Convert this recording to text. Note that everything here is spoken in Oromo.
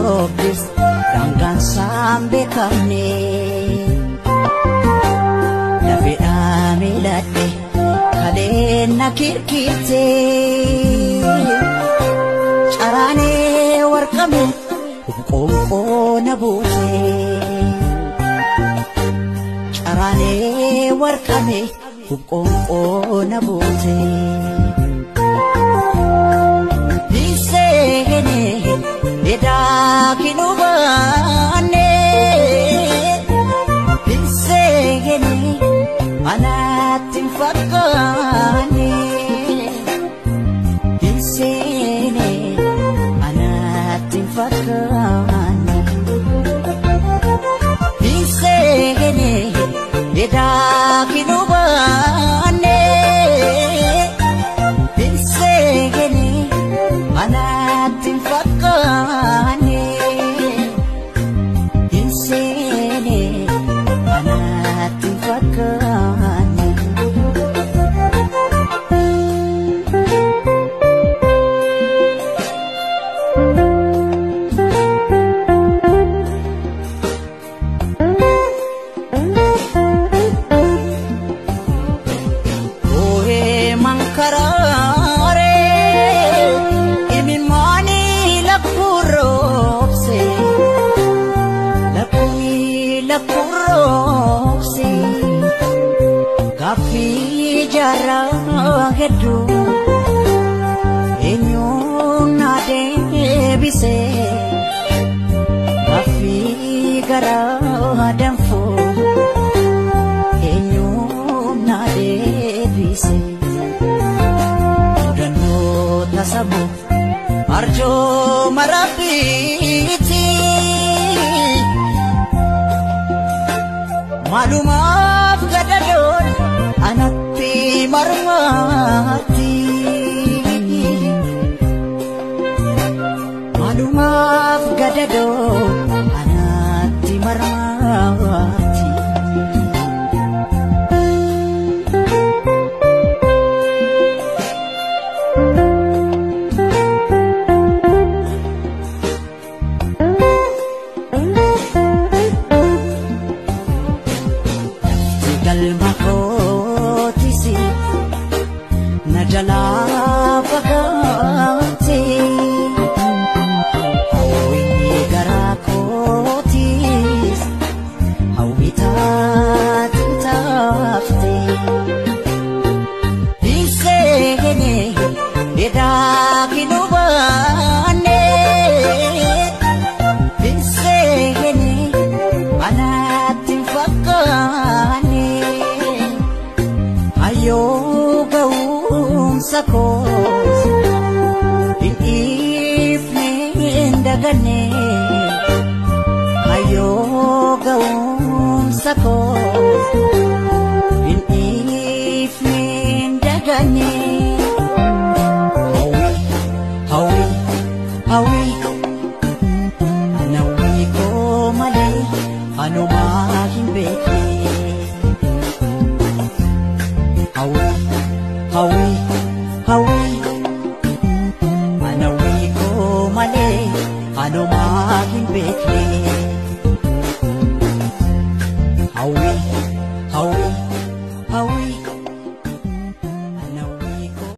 Roobis daangaan isaan beekamne. Lafeedhaa miiladhe kaleen na kirkirte. Caraanee warqame qoonqoo na buute. Caraanee warqame qoonqoo na buute. Hinseenee edaa kinubaane. Hinseenee anatti hin fakkaanne. Hinseenee anatti hin fakkaanne. Hinseenee edaa kinubaane. Hinseenee anatti hin fakkaanne. Hinseenee anatti hin fakkaanne. Oohee mankaraaree imimmaanii lakkuroobse lakkuyi lakkuroobse gaaffii jaarraa hedduu eenyuun na deebise gaaffii garaa danfuu eenyuun na deebise. Mudannoo tasabu arjooma rabbiiti. Maalumaaf gadadoon anatti marmaatti. Maalumaaf gadadoon anatti marmaatti. Lafti galma kootisi na jalaa fagaate. Hawwii garaa kootis hawwii taate taafte. Hinseenee edaa kinubaane. Hinseenee anatti hin fakkaanne. Hayyoo ga'umsa koos hin dhiifne hin daganne. Hayyoo ga'umsa koos hin dhiifne hin daganne. Hawwii hawwii hawwii hawwii koo malee anumaa hin beekne. Hawwii hawwii hawwii hawwii koo malee anumaa hin beekne.